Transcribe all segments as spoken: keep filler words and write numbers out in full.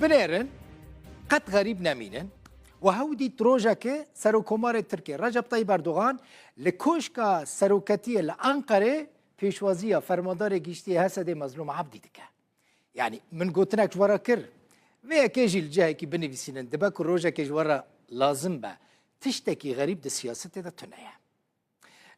Binêrin, qet xerîb nemînin. We hew dît rojekê Serokkomarê Tirkiyê Recep Tayyip Erdogan li Koşka Seroketiyê li Enqerê pêşwaziya Fermandarê Giştî yê H S D'ê Mezlûm Ebdî dike. Yanî min gotinek ji we re kir, vê yekê jî li cihekî binivîsînin, dibe ku rojekê ji we re lazim be. Tiştekî xerîb di siyasetê de tune ye.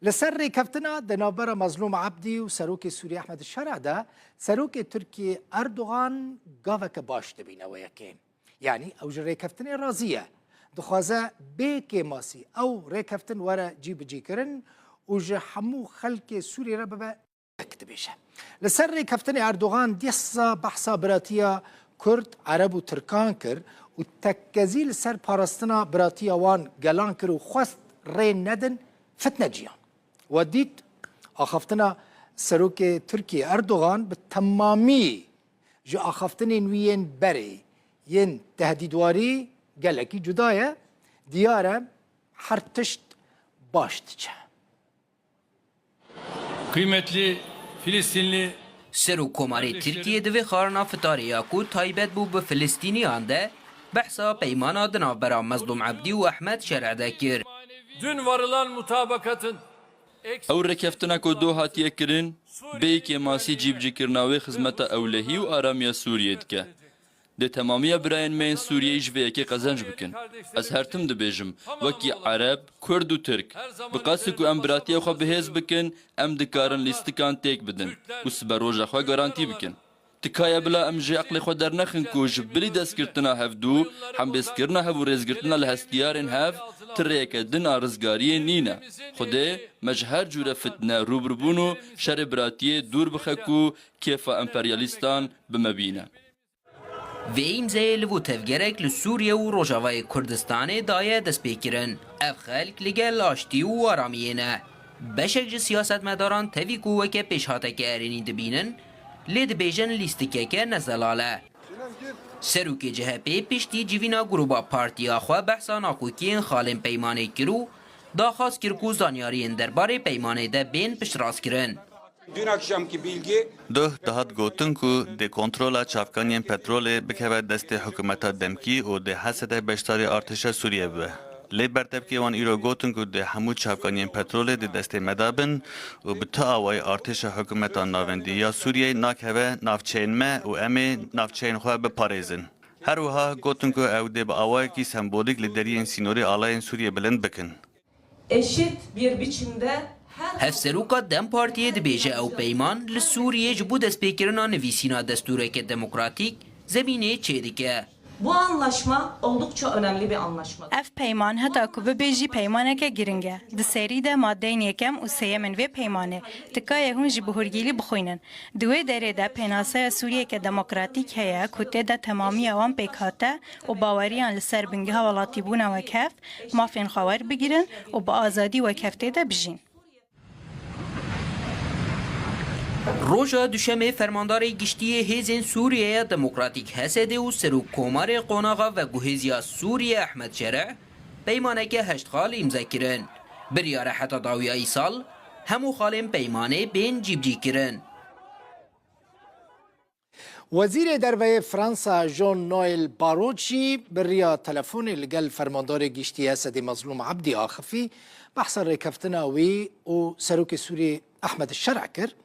Li ser rêkeftina di navbera Mezlûm Ebdî û Serokê Sûriyê Ehmed Şer'a de, Serokê Tirkiyê Erdogan gaveke baş dibîne wê yekê. Yanî ew ji rêkeftinê razî ye. Dixwaze bê kêmasî ew rêkeftin were cîbicîkirin û ji hemû xelkê Sûriyê re bibe yek, dibêje. Li ser rêkeftinê Erdogan dîsa behsa biratiya Kurd, Ereb û Tirkan kir û tekkezî li ser parastina biratiya wan gelan kir û xwest rê nedin fitneciyan. We dît axaftina Serokê Tirkiyê Erdogan bi temamî ji axaftinên wî yên berê yên tehdîdwarî gelekî cuda ye. Diyar e her tişt baş diçe. Kıymetli Filistinli Serokkomarê Tirkiyê di vê xwarina fitarê ya ku taybet bû bi Filistîniyan de behsa peymana di navbera Mezlûm Ebdî û Ehmed Şer'e de kir. Dün varılan mutabakatın Ew rêkeftina ku doh hatiye kirin, bêyî kêmasî cîbicîkirina wê xizmeta ewlehî û aramiya Sûriyê dike. Dê temamiya birayên me yên Sûriyeyî ji vê yekê qezenc bikin. Ez her tim dibêjim, wekî Ereb, Kurd û Tirk, bi qasî ku em biratiya xwe bihêz bikin, em dikarin lîstikan têk bidin û siberoja xwe garantî bikin. Tikaye bila em ji eqlê xwe dernexin ku ji bilî destgirtina hevdû, hembêzkirina hev û rêzgirtina li hestiyarên hev ti rêyeke din a rizgariyê nîne. Xwedê me ji her cûre fitne, rûbirûbûn û şerê biratiyê dûr bixe ku kêfa emperyalîstan bi me bîne. Vê îmzeyê liv û tevgerek li Sûriye û Rojavayê Kurdistanê daye destpêkirin. Ev xelk li gel aştî û aramiyê ne. Beşek ji siyasetmedaran tevî ku weke pêşhateke erênî dibînin, lê dibêjin lîstikeke ne zelal e. Serokê C H P piştî civîna grûba partiya xwe behsa nakokiyên xalên peymanê kir û daxwaz kir ku zanyariyên derbarê peymanê de bên piştrastkirin. Dün akşamki bilgi Doh dihat gotin ku dê kontrola çavkaniyên petrolê bikeve destê hikûmeta demkî û dê H S D beşdarî artêşa Sûriye bibe. Lê bertevkê wan îro gotin ku dê hemû çavkaniyên petrolê di destê me de bin û bi tu awayî artêşa hikûmeta navendî ya Sûriyeyê nakeve navçeyên me û em ê navçeyên xwe biparêzin. Her wiha gotin ku ew dê bi awayekî sembolîk li deriyên sînorê alayên Sûriyê bilind bikin. Eşit bir biçimde her Hevseroka DEM Partiyê dibêje ew peyman li Sûriyê ji bo destpêkirina nivîsîna destûreke demokratîk zemînê çêdike. Bu anlaşma oldukça önemli bir anlaşma. Ev peyman heta ku bibe jî peymaneke giring e. Di serî de madeyên yekem û sêyem ên vê peymanê dikaye hûn jî bi hûrgilî bixwînin. Di wê derê de pênaseya Sûriyeke demokratîk heye ku tê de temamiya wan pêk hate û baweriyan li ser bingeha welatîbûna wekhev, mafên xwe werbigirin û bi azadî wekhev tê de bijîn. Roja Duşemê Fermandarê Giştî yê Hêzên Sûriyeya Demokratîk, H S D, û Serokkomarê Qonaxa Veguhêziya Sûriye Ehmed Şereh peymaneke heşt xal îmze kirin. Biryar e heta dawiya îsal hemû xalên peymanê bên cîbicîkirin. Wezîrê Derve yê Fransa Jean-Noël Barrot jî bi riya telefonê li gel Fermandarê Giştî S D Mezlûm Ebdî axifî, behsa rêkeftina wî û Serokê Sûrî Ehmed Şer'a kir.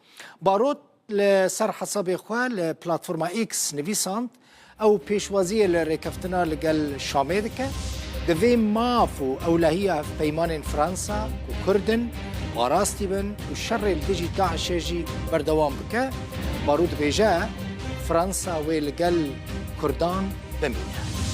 Barrot li ser hesabê xwe li platforma X nivîsand, ew pêşwaziyê li rêkeftina li gel Şamê dike. Divê maf û ewlehiya hevpeymanên Fransa ku Kurd in, parastî bin û şerê li dijî DAIŞê jî berdewam bike. Barrot dibêje, Fransa wê li gel Kurdan bimîne.